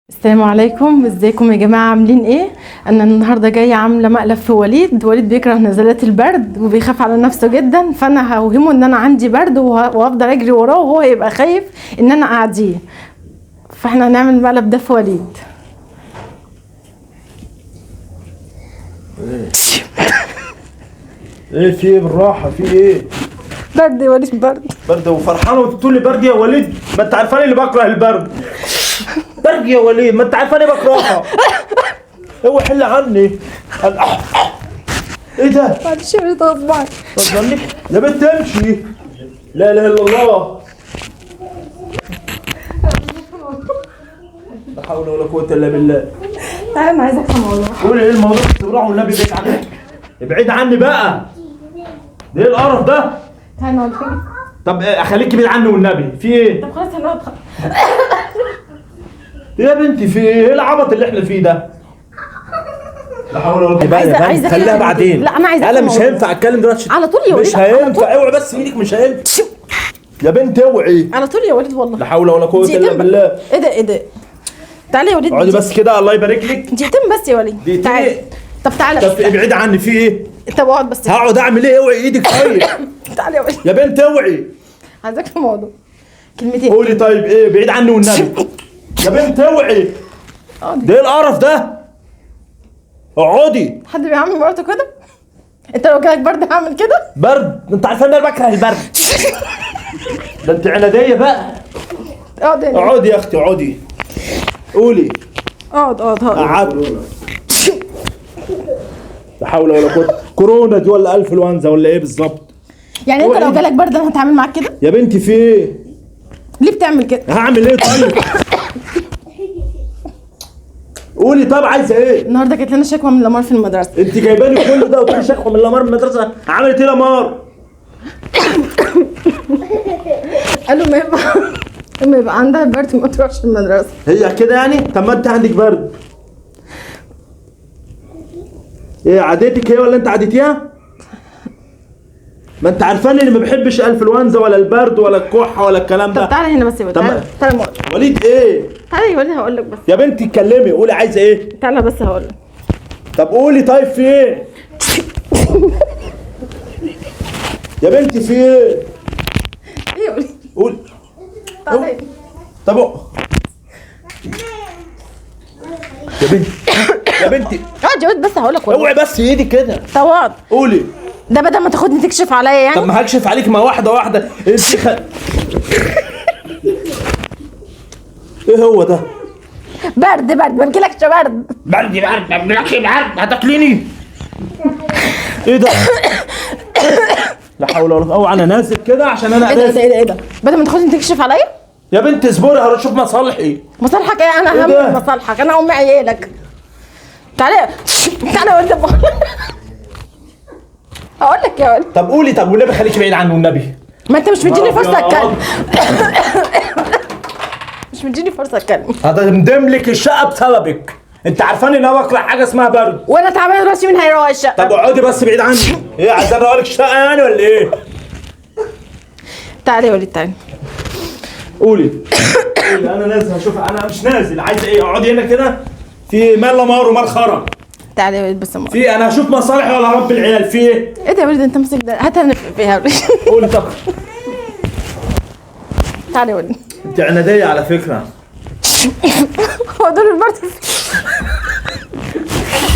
السلام عليكم، ازيكم يا جماعة؟ عاملين ايه؟ انا النهارده جاية عامله مقلب في وليد. وليد بيكره نزلات البرد وبيخاف على نفسه جدا، فانا هوهمه ان انا عندي برد وهفضل اجري وراه وهو هيبقى خايف ان انا اعديه. فاحنا هنعمل المقلب ده في وليد. ايه في ايه؟ بالراحة، في ايه؟ برد يا وليد، برد برد وفرحانه وتقول لي برد يا وليد؟ ما انت عارفاني اللي بكره البرد. برد يا وليد، ما انت عارفاني بكرهها. اوعي حل عني. ايه ده؟ معلش يا وليد غصب عني. غصب عنك يا بنت امشي. لا اله الا الله، لا حول ولا قوة الا بالله. تعالى انا عايزك في موضوع. قولي ايه الموضوع؟ بالراحة والنبي، بعيد عني، ابعد عني بقى. ده ايه القرف ده؟ تعالى نقعد فين؟ طب اخليك بعيد عني والنبي، في ايه؟ طب خلاص هنقعد. يا بنتي في ايه؟ ايه العبط اللي احنا فيه ده؟ لا حول ولا قوة. عايزه خليها بعدين. لا انا عايزه انا مش هينفع اتكلم دلوقتي. على طول يا وليد، مش هينفع. اوعي بس ايدك، مش هينفع يا بنت، اوعي على طول يا وليد والله. لا حول ولا قوة الا بالله. ايه ده؟ ايه ده؟ تعالى يا وليد، اقعدي بس كده، الله يبارك لك. دقيقتين بس يا وليد، تعالى. طب تعالى. طب ابعدي عني، في ايه؟ طب اقعد بس. هقعد اعمل ايه؟ اوعي ايدك. طيب تعالى يا وليد يا بنت، اوعي. عايزاك في موضوع، كلمتين. قولي. طيب ايه؟ بعيد عني والنبي يا بنت، اوعي. ده ايه القرف ده؟ اقعدي. حد بيعمل مراته كده؟ انت لو جالك برد هعمل كده؟ برد؟ انت عارفه ان انا بكره البرد. ده انت عناديه بقى. اقعدي اقعدي يا اختي، اقعدي. قولي. اقعد اقعد. قعدت. لا حول ولا قوة. كورونا دي ولا انفلونزا ولا ايه بالظبط؟ يعني انت لو جالك برد انا هتعامل معاك كده؟ يا بنتي في ايه؟ ليه بتعمل كده؟ هعمل ايه طيب؟ قولي. طب عايزه ايه؟ النهارده جات لنا شكوى من لامار في المدرسة. انت جايباني كل ده وتقولي شكوى من لامار من المدرسة؟ عملت ايه لامار؟ قالوا ما يبقى عندها برد ما تروحش المدرسة. هي كده يعني؟ طب ما انت عندك برد. ايه عادتك هي ولا انت عادتيها؟ ما انت عارفاني اللي ما بحبش الانفلونزا ولا البرد ولا الكحه ولا الكلام ده. طب تعالى هنا بس يا وليد. تعالى تعالى وليد. ايه؟ تعالى يا وليد هقول لك بس. يا بنتي اتكلمي، قولي عايزه ايه؟ تعالى بس هقول لك. طب قولي. طيب في ايه؟ يا بنتي في ايه؟ ايه يا وليد؟ قولي. تعالى. طب يا بنتي، يا بنتي اقعد يا وليد بس هقول لك. اوعي بس ايدك كده. طب اقعد. قولي. ده بدل ما تاخدني تكشف عليا يعني؟ طب ما هكشف عليك، ما واحدة واحدة. انت ايه هو ده؟ برد برد، ما بيجيلكش برد. برد برد، ما بيجيلكش برد، هتاكليني؟ ايه ده؟ لا حول ولا قوة. اوعى انا نازل كده عشان انا ايه ده؟ ايه ده؟ ايه ده؟ بدل ما تاخدني تكشف عليا؟ يا بنت اصبري هروح اشوف مصالحي. مصالحك ايه؟ انا اهم من مصالحك، انا ام عيالك. تعالى تعالى يا ولد. هقول لك يا ولد. طب قولي. طب والنبي خليكي بعيد عنه والنبي. ما انت مش مديني فرصة اتكلم. مش مديني فرصة اتكلم. هتندم لك الشقة بسببك. انت عارفاني ان انا بكره حاجة اسمها برد. وانا تعبانة دلوقتي، مين هيروق الشقة؟ طب اقعدي بس بعيد عني. ايه عايزه اروق لك الشقة يعني ولا ايه؟ تعالي يا وليد تعالي. قولي. قولي انا نازل هشوف. انا مش نازل. عايزه ايه؟ اقعدي هنا كده. في مال لمار ومال خرا. تعالى يا وليد بس. في انا هشوف مصالحي ولا رب العيال في ايه؟ ايه ده يا وليد انت ماسك ده؟ هات انا فيها. قولي. طب تعالى يا وليد. انت عناديه على فكرة. هو دور البرد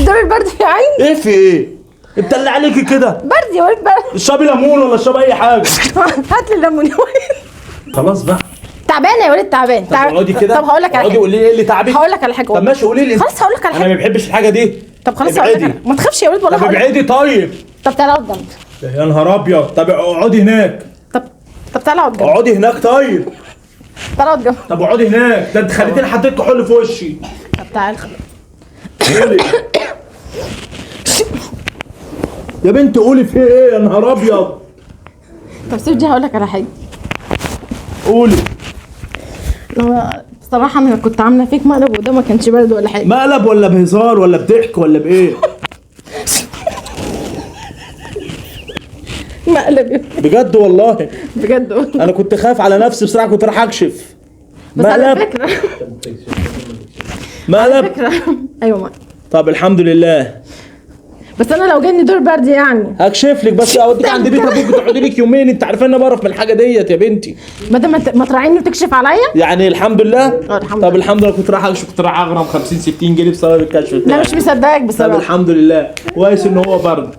دور البرد في عيني. ايه في ايه؟ انت اللي عليكي كده. برد يا وليد برد. اشربي ليمون ولا اشربي اي حاجة. هات لي الليمون يا وليد. خلاص بقى. تعبانة يا وليد، تعبان. طب اقعدي كده. طب هقول لك على حاجة. اقعدي قولي لي ايه اللي تعبك. هقول لك على حاجة. طب ماشي قولي لي. خلاص هقول لك على حاجة. انا ما بحبش الحاجة دي. طب خلاص هقول لك. ما تخافش يا وليد والله. طب ابعدي. طيب طب تعالى اقعد جنبي. يا نهار ابيض. طب اقعدي هناك. طب تعالى اقعد جنبي. اقعدي هناك. طيب تعالى اقعد جنبي. طب اقعدي هناك. ده انت خليتيني حطيت كحول في وشي. طب تعالى. قولي يا بنت، قولي في ايه؟ يا نهار ابيض. طب سيب دي هقول لك على حاجة. قولي. بصراحة أنا كنت عاملة فيك مقلب وده ما كانش برد ولا حاجة. مقلب ولا بهزار ولا بضحك ولا بإيه؟ مقلب بجد والله. بجد والله. أنا كنت خايف على نفسي بصراحة، كنت راح أكشف. بس على فكرة مقلب؟ فكرة. ايوه مقلب. طب الحمد لله. بس انا لو جاني دور برد يعني هكشف لك، بس اوديك عند بيت ابوك تقعدي لك يومين، انت عارفه ان انا بعرف من الحاجة ديت يا بنتي. بدل ما تراعيني وتكشف عليا يعني الحمد لله. الحمد طب لله. الحمد لله، كنت رايح اكشف، كنت رايح اغرم 50 60 جنيه بسبب الكشف لا بتاعي. مش مصدقك طب بصراحة. الحمد لله، كويس ان هو برد.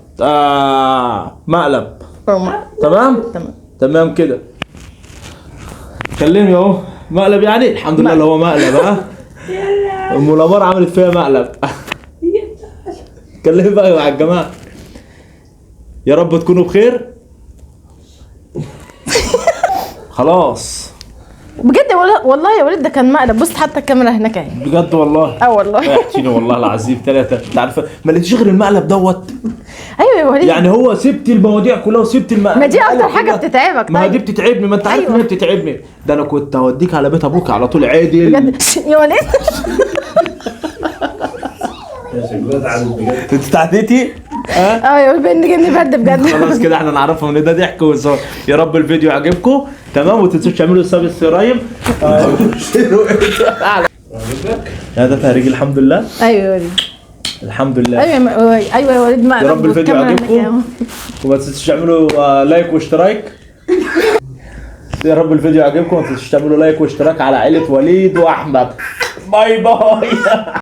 مقلب. تمام؟ تمام. تمام كده. كلمني اهو، مقلب يعني؟ الحمد لله اللي هو مقلب. ها؟ ام لامار عملت فيها مقلب. كلمي بقى مع الجماعة. يا رب تكونوا بخير. خلاص بجد والله يا وليد ده كان مقلب. بص حتى الكاميرا هناك اهي. بجد والله. والله. وحشيني والله العظيم ثلاثة. انت عارفه ما لقيتش غير المقلب دوت. ايوه يا وليد. يعني هو سبت المواضيع كلها وسبت المقلب. ما دي اكتر حاجة بتتعبك. ما طيب. دي بتتعبني، ما انت عارف أيوة. ان هي بتتعبني. ده انا كنت هوديك على بيت ابوك على طول عادل. بجد يا وليد. انت تعديتي؟ ها؟ يا وليد بان جاني برد بجد. خلاص كده احنا نعرفهم ان ده ضحك وهزار. يا رب الفيديو عجبكم. تمام، وما تنسوش تعملوا subscribe. هذا تهريج الحمد لله. ايوه يا وليد. الحمد لله. ايوه يا وليد مقلب. يا رب الفيديو والكاميرا هناك عجبكم. اهو. وما تنسوش تعملوا like واشتراك. يا رب الفيديو عجبكم، وما تنسوش تعملوا like واشتراك على عيلة وليد واحمد. bye bye.